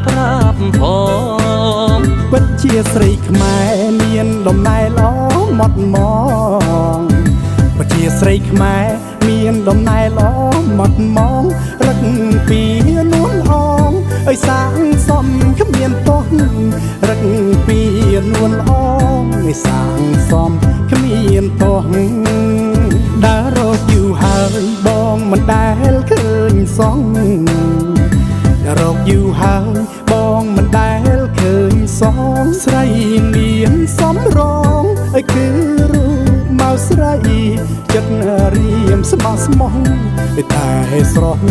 ប្រាប់ផង ពិតជាស្រីខ្មែរមានដំណែលល្អម៉ត់មងពិតជាស្រីខ្មែរមានដំណែលល្អម៉ត់មងរឹកពីនួនអងអើយសាងសំគ្មានទោះរឹកពីនួនអងអើយសាងសំគ្មានទោះដើររកយូរហើយបងមិនដែលឃើញសង រកយូរហើយបងមិនដែលឃើញសងស្រីមានសំរងអីគឺរូបមកស្រីចិត្តរៀមស្មោះស្មោះតែស្រស់